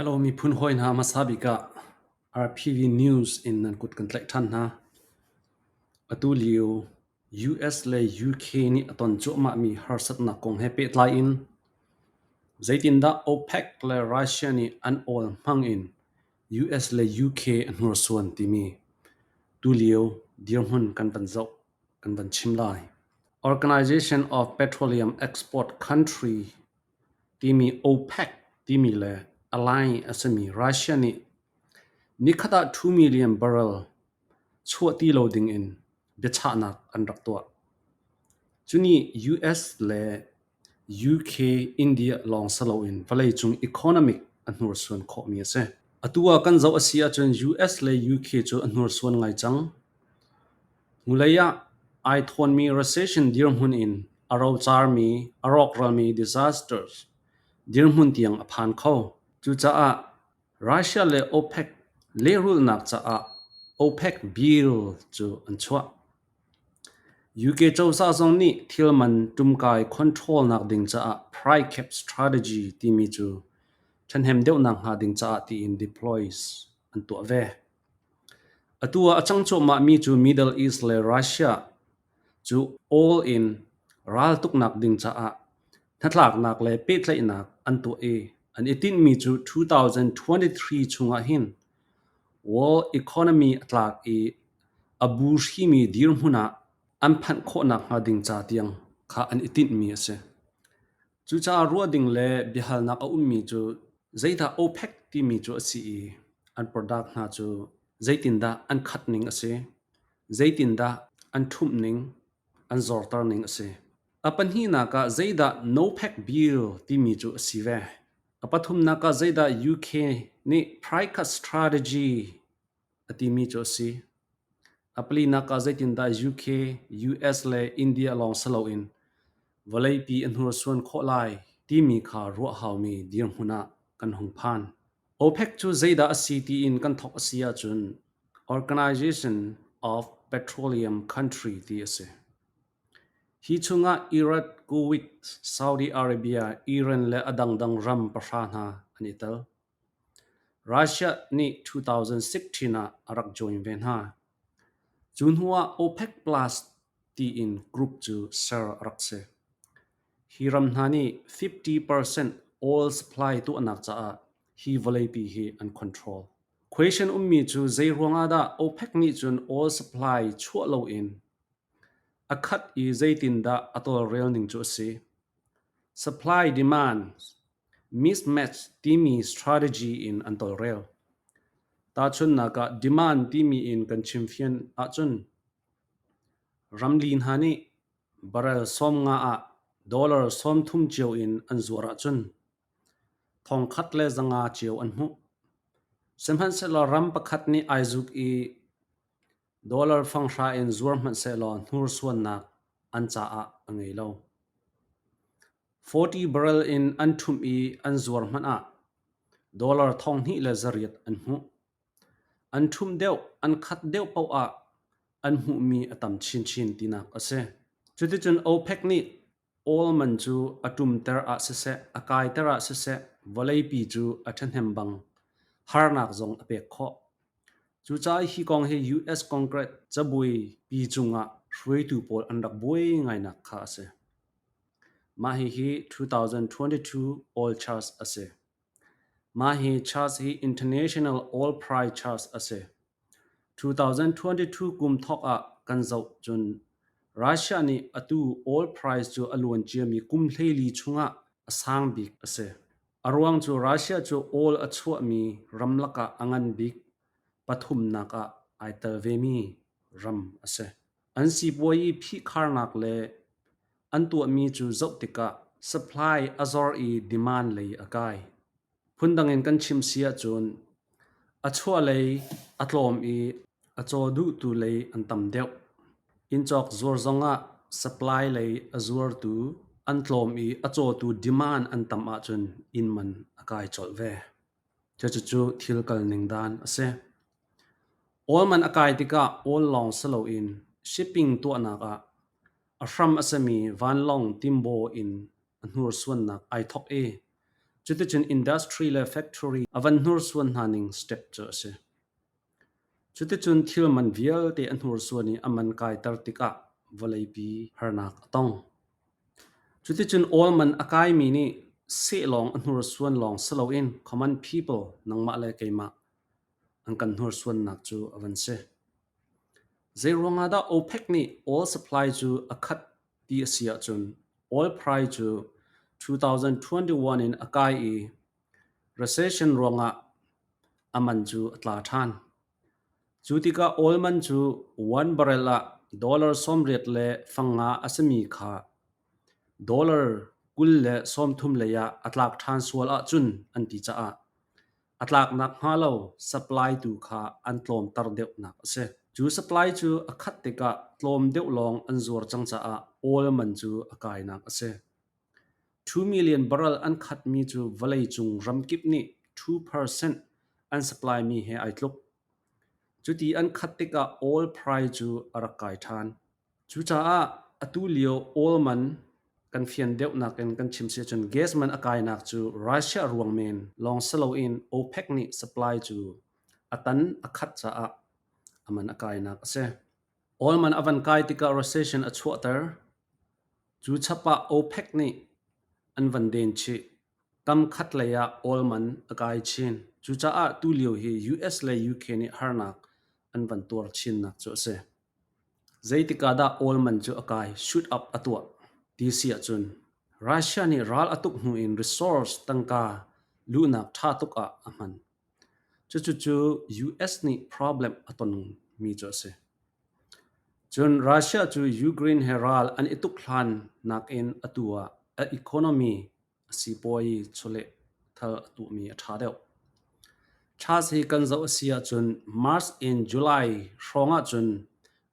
Hello miphun hawi hna hmasa bik ah RPV News in nan kut kan tlaih ṭhan hna. Atu lio US le UK nih a ton cuahmahmi harsatnak kong he pehtlai in zeitindah OPEC le Russia nih an awl hmang in US le UK a hnursuan timi tulio dirhmun kan van zoh kan van chim lai. Organization of Petroleum Export Country timi OPEC timi le align a simi Russia nih nikhat ah 2 million barrel chuah ti lo dingin biachahnak an rak tuah. Cunih US le UK, India lawng si loin vawleicung economic a hnursuan khawhmi a si. Atu ah kan zoh a si ahcun US le UK cu a hnursuan ngai cang. Hnulei ah ai thawnmi recession dirhmun in a rocarmi, a rawkralmi disasters dirhmun tiang a phan kho. Cucaah Russia le OPEC lehrulhnak caah OPEC bill cu an chuah. UK cozah zong nih thil man ṭumkai control nak ding caah price cap strategy timi cu ṭhahnem deuhnak hnga ding caah tiin deploys an tuah ve. Atu ah a cang cuahmahmi cu Middle East le Russia cu all in raltuknak ding caah hnatlaknak le pehtlaihnak an tuah i an i tinhmi cu 2023 chungah hin world economy a tlak i a bu hrimi dirhmun ah an phanh khawhnak hnga ding ca tiang kha an i tinhmi a si. Cucaah ruah ding le biahalnak a ummi cu zeidah OPEC timi cu a si i an product hna cu zeitindah an khat ning a si, zeitindah an ṭhumh ning, an zorter ning a si. A pahnihnak ah zeidah NOPEC bill timi cu a si ve. A pathumnak ah zeidah UK nih price cut strategy a timi cu a si. A palinak ah zeitindah UK, US le India lawng si loin vawleipi a hnursuan khawh lai timi kha ruah haumi dirhmun ah kan hung phan. OPEC cu zeidah a si tiin kan thawk a si ahcun Organization of Petroleum Country ti a si. Hi chungah Iraq, Kuwait, Saudi Arabia, Iran le a dangdang ram pahra hna an i tel. Russia nih 2016 ah a rak join ve hna. Cu hnu ah OPEC Plus tiin group cu ser a rak si. Hi ram hna nih 50% oil supply tuahnak caah hi vawleipi hi an control. Question ummi cu zeiruang ah dah OPEC nih cun oil supply chuah loin a khat i zeitindah a tawlrel ning cu a si? Supply demand mismatch timi strategy in an tawlrel. Tahchunhnak ah demand timi in kan chimfian ahcun ramli hna nih barrel 50 ah dollar 30 cio in an zuar ahcun 1,500 cio an hmuh. Sihmanhsehlaw ram pakhat nih ai zuk i Dollar fanghra in zuar hmanh sehlaw hnursuannak an caah a ngei lo. 40 barrel in an ṭhumh i an zuar hmanh ah dollar 2,800 an hmuh. An ṭhumh deuh, an khat deuh paoh ah an hmuhmi a tam chinchin tinak a si. Cuticun OPEC nih oil man cu a ṭumter ah siseh, a kaiter ah siseh, vawleipi cu a ṭhahnem bang harnak zong a pek khawh. Cucaah hi kong hi US Congress cabuai pi cungah hruaitu pawl an rak buai ngainak kha a si. Mah hihi 2022 oil charge a si. Mah hi charge hi International Oil Price Charge a si. 2022 kum thawk ah kan zoh cun Russia nih atu oil price cu a luan ciami kum 14 chungah a sang bik a si. A ruang cu Russia cu oil a chuahmi ram lakah a ngan bik pathumnak ah ai tel vemi ram a si. An sipuazi phihkharnak le an tuahmi cu zoh tikah supply a zor i demand lei a kai. Phundang in kan chim si ahcun a chuahlei a tlawm i a caw duhtu lei an tam deuh. Inn cawk zuar zongah supply lei a zuartu an tlawm i a cawtu demand an tam ahcun inn man a kai colh ve. Cucu thil kalning dan a si. Oil man a kai tikah oil lawng si loin shipping tuahnak ah a hram a simi vanlawng timbaw in a hnursuannak ai thawk i. Cuticun industry le factory a van hnursuan hna ning step cu a si. Cuticun thil man vialte a hnursuan i a man kaiter tikah vawleipi harnak a tong. Cuticun oil man a kaimi nih seh lawng a hnursuan lawng si loin common people nangmah le keimah an kan hnursuannak cu a van si. Zeiruang ah dah OPEC nih oil supply cu a khat ti a si ahcun oil price cu 2021 in a kai i recession ruangah a man cu a tla ṭhan. Cu tikah oil man cu one barrel ah dollar 85 a simi kha dollar 20-30 lei ah a tlak ṭhan sual ahcun an ti caah a tlak nakhnga lo supply tu kha an tlawmter deuhnak a si. Cu supply cu a khat tikah tlawm deuh lawng an zuar cang caah oil man cu a kainak a si. 2 million barrel an khatmi cu vawleicung ramkip nih 2% an supply mi he ai tluk. Cuti an khat tikah oil price cu a rak kai ṭhan. Cucaah atu lio oil man kan fian deuhnak in kan chim si ahcun gas man a kainak cu Russia ruang men lawng si loin OPEC nih supply cu a tan a khat caah a man a kainak a si. Oil man a van kai tikah recession a chuahter. Cu chap ah OPEC nih an van den chih. Kam khat lei ah oil man a kai chin. Cucaah tulio hi US le UK nih harnak an van tuar chinnak cu a si. Zeitik ah dah oil man cu a kai, shoot up a tuah ti si ahcun Russia nih ral a tuk hnu in resource tangka luhnak ṭha tuk ah a hman. Cucu US nih problem a tonmi cu a si. Cun Russia cu Ukraine he ral an i tuk hlan nakin atu ah a economy a sipuazi chawleh thal a tuahmi a ṭha deuh. Charge hi kan zoh a si ahcun March in July hrawng ahcun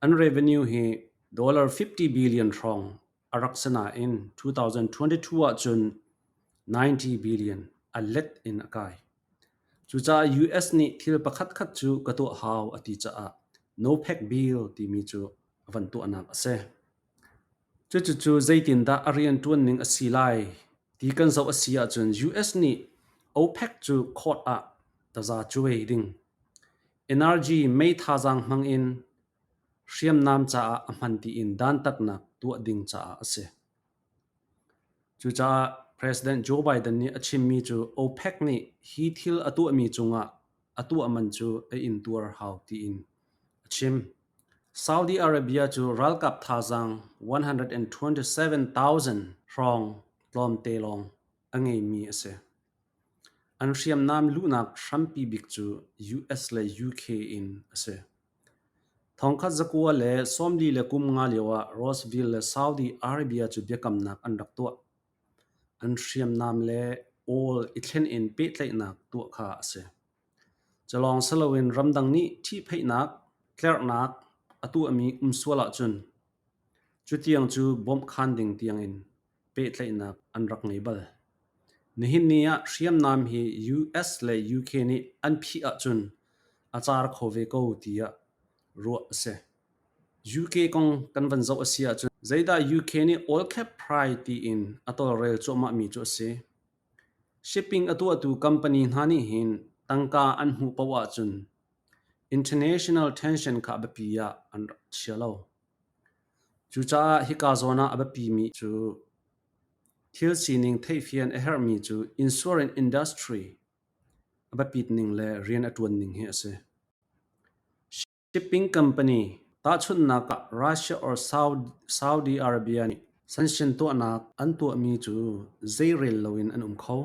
an revenue hi dollar 50 billion hrawng a rak si nain 2022 ahcun 90 billion a let in a kai. Cucaah US nih thil pakhatkhat cu ka tuah hau a ti caah NOPEC bill timi cu a van tuahnak a si. Cucucu zeitindah a rianṭuan ning a si lai ti kan zoh a si ahcun US nih OPEC cu court ah taza cuai ding, energy mei thazaang hmang in hriamnam caah a hman tiin dantatnak tuah ding caah a si. Cucaah President Joe Biden nih a chimmi cu OPEC nih hi thil a tuahmi cungah a tuah man cu a intuar hau tiin a chim. Saudi Arabia cu ralkap thazaang 127,000 hrawng tlawmte lawng a ngeimi a si. An hriamnam luhnak hrampi bik cu US le UK in a si. 1945 lioah Roseville le Saudi Arabia cu biakamnak an rak tuah. An hriamnam le oil i thlen in pehtlaihnak tuah kha a si. Cu lawng si loin ramdang nih ṭhihphaihnak, tlerhnak a tuahmi um sual ahcun cutiang cu bawmhkhan ding tiangin pehtlaihnak an rak ngei bal. Nihin ni ah hriamnam hi US le UK nih an phih ahcun a car kho ve ko tiah ruah a si. UK kong kan van zoh a si ahcun zeidah UK nih oil cap price tiin a tawlrel cuahmahmi cu a si. Shipping a tuahtu company hna nih hin tangka an hmuh paoh ahcun international tension kha a biapi ah an rak chia lo. Cucaah hika zawn ah a biapimi cu thil sining theihfian a herhmi cu insurance industry a biapit ning le rian a ṭuan ning hi a si. Shipping company, tahchunhnak ah Russia or Saudi Arabia nih sanction tuahnak an tuahmi cu zeirel loin an um kho.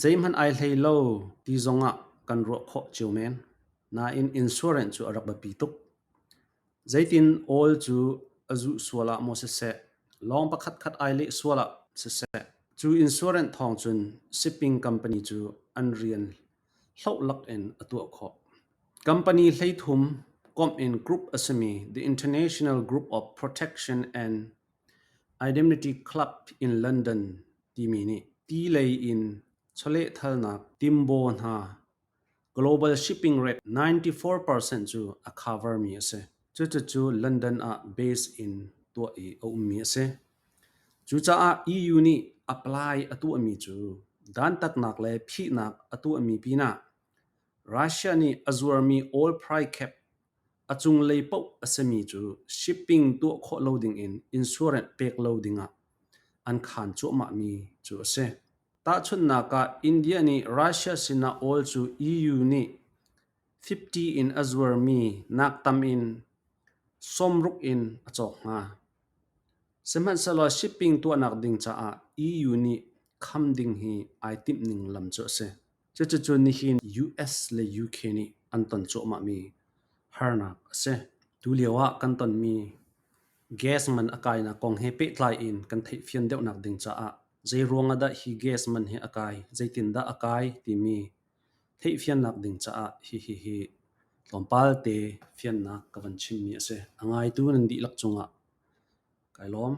Zeihmanh ai hlei lo ti zongah kan ruah khawh cio men. Nain insurance cu a rak biapi tuk. Zeitin oil cu a zuh sual ah maw siseh, lawng pakhatkhat ai leh sual ah siseh, cu insurance thawng cun shipping company cu an rian hlohlak in a tuah khawh. Company 13 komh in group a simi The International Group of Protection and Indemnity Club in London timi nih ti lei in chawlehthalnak timbaw hna Global shipping rate 94% cu a cover mi a si. Cucucu London ah base in tuah i a ummi a si. Cucaah EU nih apply a tuahmi cu Dantatnak le phihnak a tuahmi pinah Russia nih a zuarmi oil price cap a cunglei paoh a simi cu shipping tuah khawh lo dingin insurance pek lo dingah an khaan cuahmahmi cu a si. Tahchunhnak ah India nih Russia sinah oil cu EU nih 50 in a zuarmi nak tam in 60 in a cawk hnga. Sihmanhsehlaw shipping tuahnak ding caah EU nih kham ding hi ai timh ning lam cu a si. Cucucun nihin US le UK nih an ton cuahmahmi harnak a si. Tulio ah kan tonmi gas man a kainak kong he pehtlai in kan theihfian deuhnak ding caah zeiruang ah dah hi gas man hi a kai, zeitindah a kai timi theihfiannak ding caah hihi hi tlawmpal te fiannak ka van chimmi a si. A ngaitu nan dihlak cungah kai lawm.